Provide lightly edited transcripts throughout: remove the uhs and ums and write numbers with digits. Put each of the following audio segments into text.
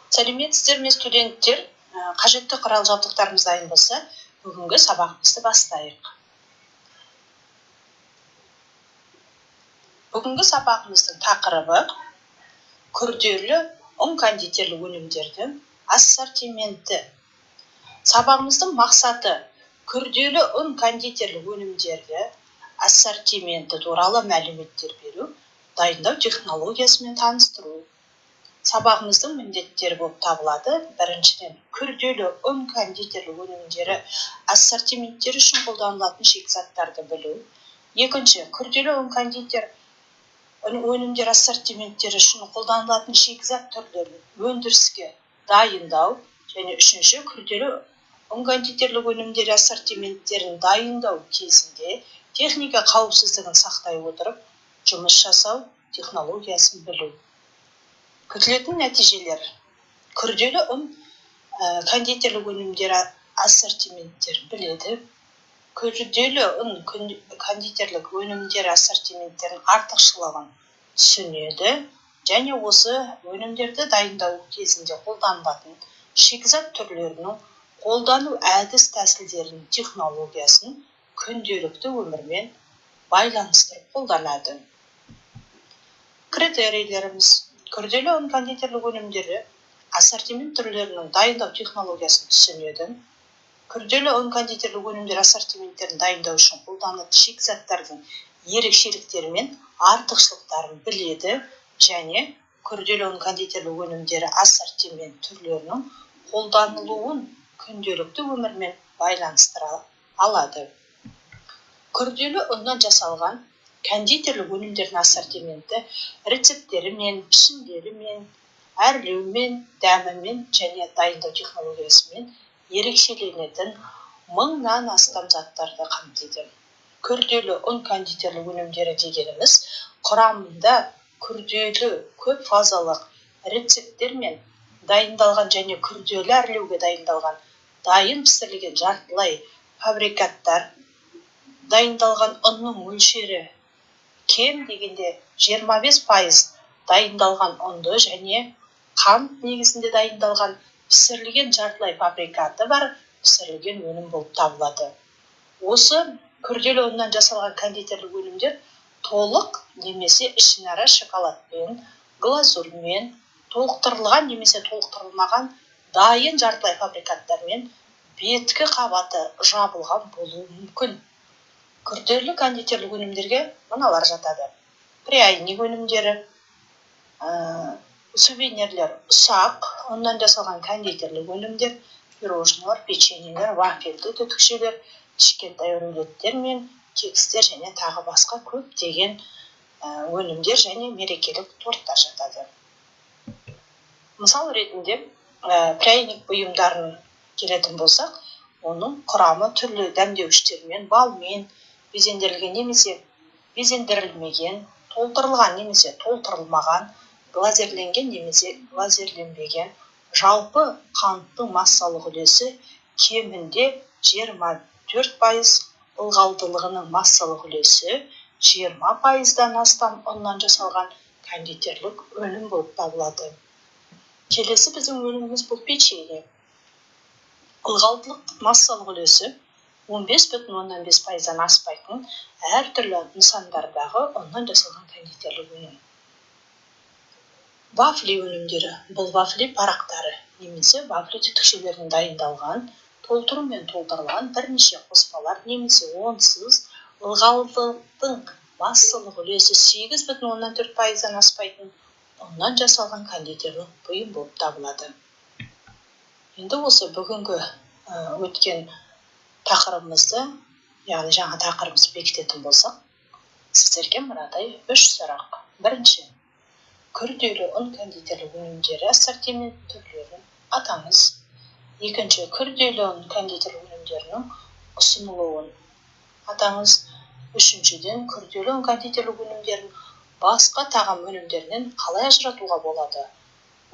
Сәлеметсіздер ме, студенттер? Қажетті құрал жабдықтарымыз дайын болса, бүгінгі сабағымызды бастайық. Бүгінгі сабағымыздың тақырыбы күрделі ұн кондитерлік өнімдердің ассортименті. Сабағымыздың мақсаты күрделі ұн кондитерлік өнімдерді ассортименті туралы мәліметтер беру, дайындау технологиясымен таныстыру. Сабағымыздың міндеттері болып табылады. Біріншіден, күрделі ұн кондитерлік өнімдері ассортименттері үшін қолданылатын шикізаттарды білу. Екінші, күрделі ұн кондитер өнімдер ассортименттері үшін қолданылатын шикізат түрлерін өндіріске дайындау. Және үшінші, күрделі ұн кондитерлік өнімдері ассортименттерін дайындау кезінде техника қауіпсіздігін сақтай отырып жұмыс жасау технологиясын білу. Күтілетін нәтижелер: күрделі ұн кондитерлік өнімдері ассортименттерін біледі, күрделі ұн кондитерлік өнімдері ассортименттерінің артықшылығын түсінеді және осы өнімдерді дайындау кезінде қолданылатын шикізат түрлерінің қолдану әдіс тәсілдерінің технологиясын күнделікті өмірмен байланыстырып қолданады. Критерийлеріміз: күрделі ұн кондитерлік өнімдері ассортимент түрлерінің дайындау технологиясын түсінеді, күрделі ұн кондитерлік өнімдер ассортименттерін дайындау үшін қолданылатын шикізаттардың ерекшеліктері мен артықшылықтарын біледі және күрделі ұн кондитерлік өнімдері ассортимент түрлерінің қолданылуын күнделікті өмірмен байланыстыра алады. Күрделі ұннан жасалған кондитерлік өнімдердің ассортименті рецепттерімен, пішіндерімен, әрлеумен, дәмімен және дайындау технологиясымен ерекшеленетін 1000-нан астам заттарды қамтиды. Күрделі ұн кондитерлік өнімдері дегеніміз құрамында күрделі көп фазалық рецепттермен дайындалған және күрделі әрлеуге дайындалған дайын пісірілген жартылай фабрикаттар, дайындалған ұнның мөлшері кем дегенде 25% дайындалған ұнды және қант негізінде дайындалған пісірілген жартылай фабрикаты бар пісірілген өнім болып табылады. Осы күрделі ұннан жасалған кондитерлік өнімдер толық немесе ішінара шоколадпен, глазурьмен толықтырылған немесе толықтырылмаған дайын жартылай фабрикаттармен беткі қабаты жабылған болуы мүмкін. Күрделі кондитерлік өнімдерге мыналар жатады: пряник өнімдері, сувенирлер, ұсақ ұннан жасалған кондитерлік өнімдер, пирожнылар, печеньелер, вафельді түтікшелер, кішкентай рулеттер мен кекстер және тағы басқа көптеген өнімдер және мерекелік торттар жатады. Мысал ретінде пряник бұйымдарын келетін болсақ, оның құрамы түрлі дәмдеуіштермен, балмен безендірілген немесе безендірілмеген, толтырылған немесе толтырылмаған, глазирленген немесе глазирленбеген, жалпы қанттың массалық үлесі кемінде 24%, ылғалдылығының массалық үлесі 20%-дан астам ұннан жасалған кондитерлік өнім болып табылады. Келесі біздің өніміміз бұл печенье. Ылғалдылық массалық үлесі 15,5%-дан аспайтын әртүрлі нысандардағы ұннан жасалған кондитерлік өнім. Вафли өнімдері бұл вафли парақтары немесе вафли түтікшелерінен дайындалған, толтырумен толтырылған бірнеше қоспалар немесе онсыз ылғалдылықтың массалық үлесі 8,4%-дан аспайтын ұннан жасалған кондитерлік бұйым болып табылады. Енді осы бүгінгі өткен тақырыбымызды, яғни жаңа тақырыбымызды бекітетін болсақ, сіздерге мынадай үш сұрақ. Бірінші, күрделі ұн кондитерлік өнімдері ассортимент түрлерін атаңыз. Екінші, күрделі ұн кондитерлік өнімдерінің ұсынылуын атаңыз. Үшіншіден, күрделі ұн кондитерлік өнімдерін басқа тағам өнімдерінен қалай ажыратуға болады?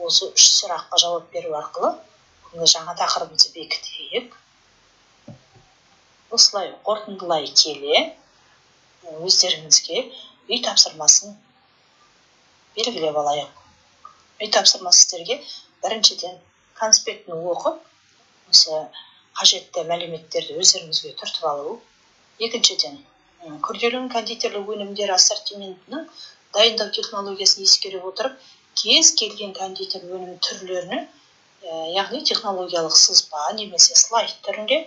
Осы үш сұраққа жауап беру арқылы бүгінгі жаңа тақырыбымызды бекітейік. Осылай қорытындылай келе, өздеріңізге Үй тапсырмасын белгілеп алайық. Үй тапсырмасы сіздерге: біріншіден, конспектіні оқып, осы қажетті мәліметтерді өздеріңізге түртіп алу; екіншіден, күрделі кондитерлік өнімдер ассортиментінің дайындау технологиясын ескере отырып, кез келген кондитер өнім түрлеріне, яғни технологиялық сызба немесе слайд түрінде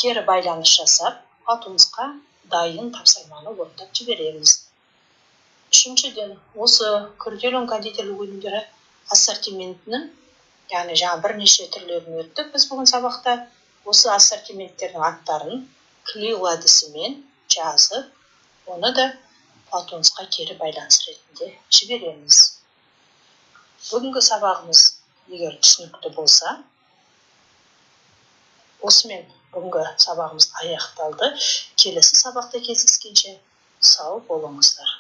кері байланыс жасап, Платонусқа дайын тапсырманы орындап жібереміз; үшіншіден, осы күрделі кондитерлік өнімдері ассортиментінің, яғни жаңа бірнеше түрлерін өттік біз бүгін сабақта, осы ассортименттердің аттарын CLIL әдісімен жазып, оны да Платонусқа кері байланыс ретінде жібереміз. Бүгінгі сабағымыз егер түсінікті болса, осымен бүгінгі сабағымыз аяқталды. Келесі сабақта кездескенше сау болыңыздар!